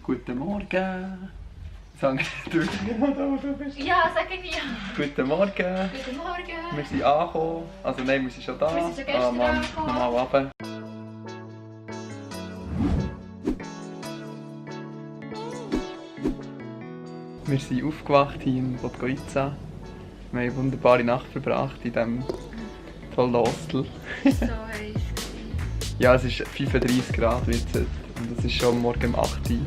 Guten Morgen. Sagen du genau da, wo du bist? Ja, sag ich ja. Guten Morgen. Guten Morgen. Wir sind angekommen. Also nein, wir sind schon da. Wir sind schon gestern angekommen. Nochmal runter. Wir sind aufgewacht hier in Podgorica. Wir haben eine wunderbare Nacht verbracht in diesem tollen Hostel. So heiß. Ja, es ist 35 Grad wird es heute. Und es ist schon morgen um 8 Uhr.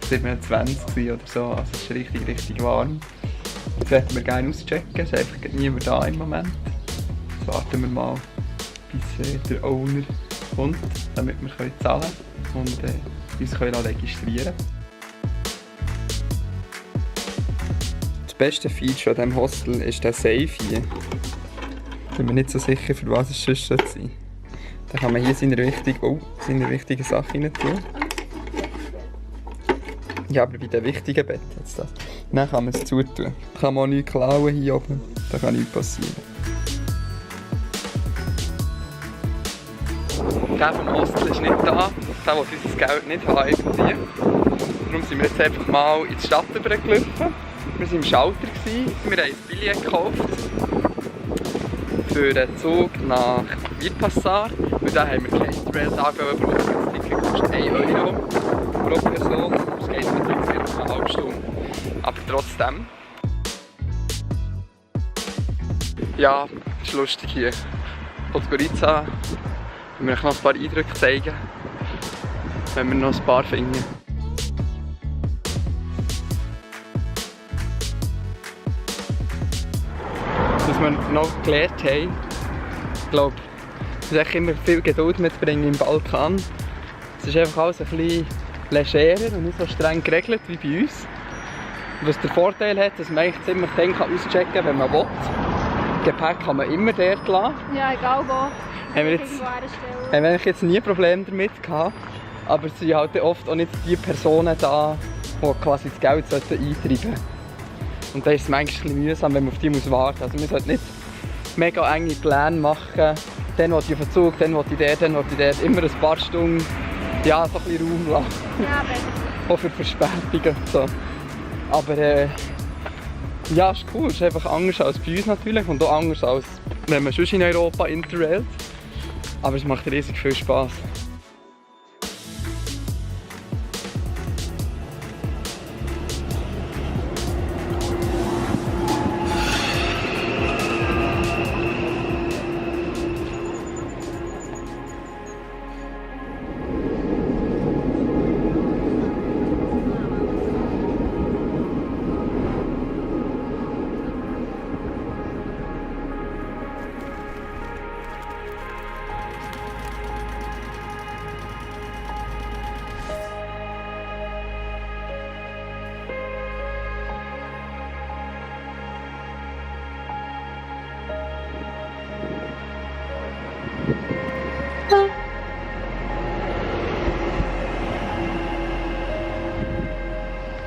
27 oder so, also es ist richtig warm. Jetzt möchten wir gerne auschecken, es ist einfach niemand da im Moment. Jetzt warten wir mal, bis der Owner kommt, damit wir zahlen können und uns registrieren können. Das beste Feature an diesem Hostel ist der Safe hier. Ich bin mir nicht so sicher, für was es sonst sein soll. Da kann man hier seine wichtigen Sachen rein tun. Ja, aber bei den wichtigen Betten jetzt das. Dann kann man es zutun. Da kann man auch nichts klauen hier oben. Da kann nichts passieren. Der vom Hostel ist nicht da. Der will unser Geld nicht haben irgendwie. Darum sind wir jetzt einfach mal in die Stadt rübergelaufen. Wir waren im Schalter. Wir haben ein Billett gekauft. Für den Zug nach Virpassar. Und da haben wir kein Interrail-Tag gebraucht. Das Ticket kostet 1 Euro pro Person. Das geht natürlich eine halbe Stunde. Aber trotzdem. Ja, es ist lustig hier. Podgorica. Ich will euch noch ein paar Eindrücke zeigen. Wenn wir noch ein paar finden. Was wir noch gelernt haben, ich glaube, man muss immer viel Geduld mitbringen im Balkan. Es ist einfach alles ein bisschen legerer und nicht so streng geregelt wie bei uns. Was der Vorteil hat, dass man eigentlich ziemlich dann auschecken kann, wenn man will. Gepäck kann man immer dort lassen. Ja, egal wo. Haben wir jetzt nie Probleme damit gehabt. Aber es sind halt oft auch nicht die Personen da, die quasi das Geld eintreiben sollten. Und da ist es manchmal ein bisschen mühsam, wenn man auf die warten muss. Also man sollte nicht mega enge Pläne machen. Dann will ich auf den Zug, dann will ich dort, dann will ich dort. Immer ein paar Stunden, ja, so ein bisschen Raum lassen. Ja, bitte. Auch für Verspätungen und so. Aber ja, ist cool. Es ist einfach anders als bei uns natürlich und auch anders als wenn man sonst in Europa interrailt. Aber es macht riesig viel Spass.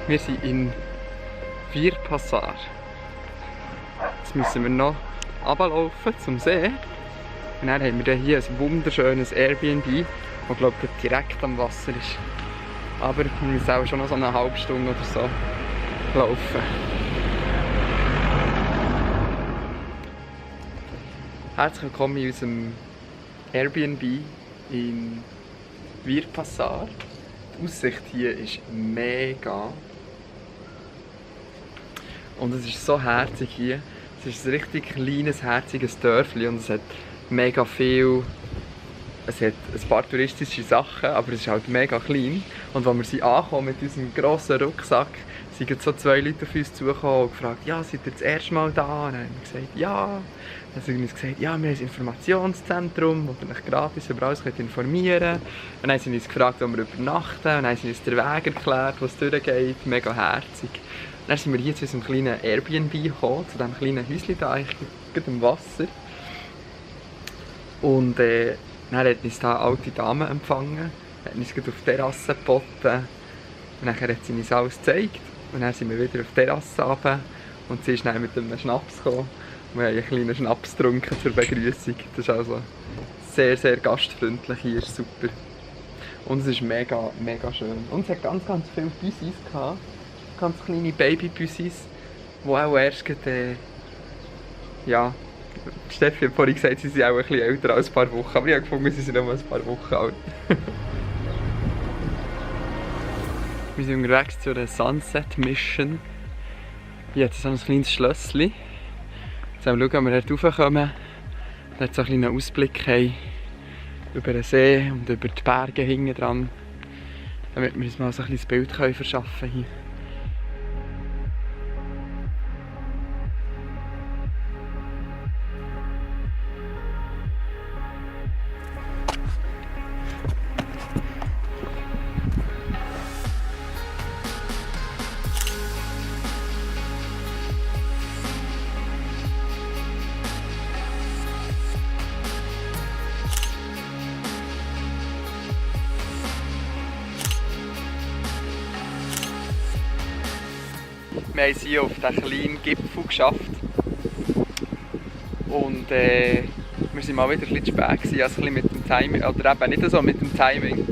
Wir sind in Virpassar. Jetzt müssen wir noch runterlaufen zum See. Und dann haben wir hier ein wunderschönes Airbnb, das glaube ich direkt am Wasser ist. Aber wir müssen auch schon noch so eine halbe Stunde oder so laufen. Herzlich willkommen in unserem Airbnb in Virpassar. Die Aussicht hier ist mega. Und es ist so herzig hier. Es ist ein richtig kleines, herziges Dörfli und es hat mega viel. Es hat ein paar touristische Sachen, aber es ist halt mega klein. Und als wir sind angekommen mit unserem grossen Rucksack, sind so 2 Leute auf uns zugekommen und gefragt, ja, seid ihr das erste Mal da? Und dann haben wir gesagt, ja. Dann haben sie uns gesagt, ja, wir haben ein Informationszentrum, wo ihr euch gratis über alles informieren könnt. Und dann haben sie uns gefragt, wo wir übernachten. Und dann haben sie uns den Weg erklärt, wo es durchgeht. Mega herzig. Und dann sind wir hier zu unserem kleinen Airbnb gekommen, zu diesem kleinen Häuschen da, eigentlich am Wasser. Und dann hat uns da eine alte Dame empfangen, hat uns auf die Terrasse geboten. Und dann hat sie uns alles gezeigt. Und dann sind wir wieder auf die Terrasse runter. Und sie ist dann mit einem Schnaps gekommen. Wir haben einen kleinen Schnaps getrunken zur Begrüßung. Das ist also sehr, sehr gastfreundlich hier, ist super. Und es ist mega, mega schön. Und es hat ganz, ganz viele Büsis gehabt. Ganz kleine Baby-Büsis, die auch erst gerade, ja, Steffi hat vorhin gesagt, sie sind auch ein bisschen älter als ein paar Wochen, aber ich habe gefunden, sie sind noch mal ein paar Wochen alt. Wir sind unterwegs zu einer Sunset Mission. Hier hat es so ein kleines Schlösschen. Jetzt schauen wir, ob wir dort raufkommen. Dort so einen kleinen Ausblick haben über den See und über die Berge hinten dran. Damit wir uns mal so ein kleines Bild verschaffen können. Wir haben es hier auf diesen kleinen Gipfel geschafft. Und wir waren mal wieder ein bisschen zu spät gewesen, also ein bisschen mit dem Timing, oder eben nicht so mit dem Timing,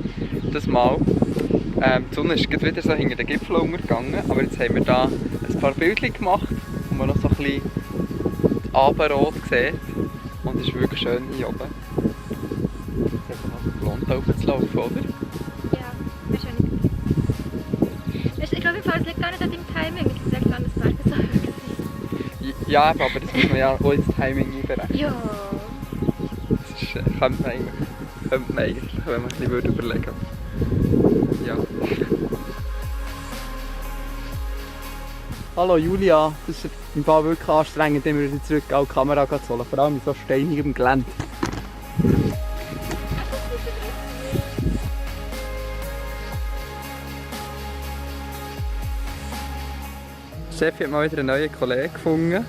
das Mal. Die Sonne ist gerade wieder so hinter den Gipfel untergegangen, aber jetzt haben wir hier ein paar Bildchen gemacht, wo man noch so ein bisschen das Abendrot sieht. Und es ist wirklich schön hier oben. Es hat gelohnt, da hochzulaufen, oder? Ja, wäre schön. Ich glaube, es liegt gar nicht an dem Timing. Es ist echt an das Berg so. Ja, aber das muss man ja auch ins Timing einberechnen. Ja. Das ist, könnte man eigentlich, wenn man es ein bisschen überlegen würde. Ja. Hallo Julia, das ist im Fall wirklich anstrengend, immer wieder zurück an die Kamera zu holen, vor allem in so steinigem Gelände. Steffi hat mal wieder einen neuen Kollegen gefunden.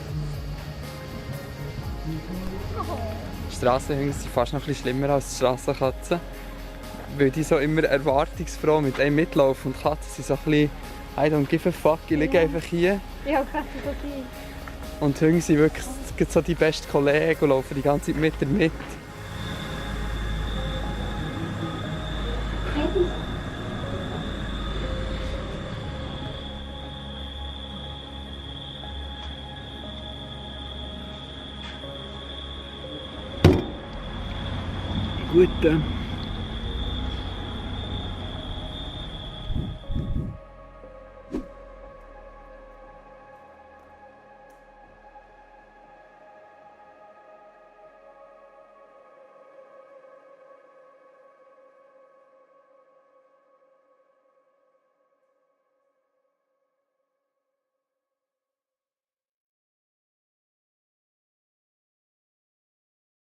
Strassenhunde sind fast noch ein bisschen schlimmer als die Strassenkatzen. Weil die so immer erwartungsfroh mit einem mitlaufen und Katzen sind so ein bisschen I don't give a fuck, ich liege einfach hier. Ja, Katzen so klein. Und die Hunde sind wirklich so die besten Kollegen und laufen die ganze Zeit mit damit. Guten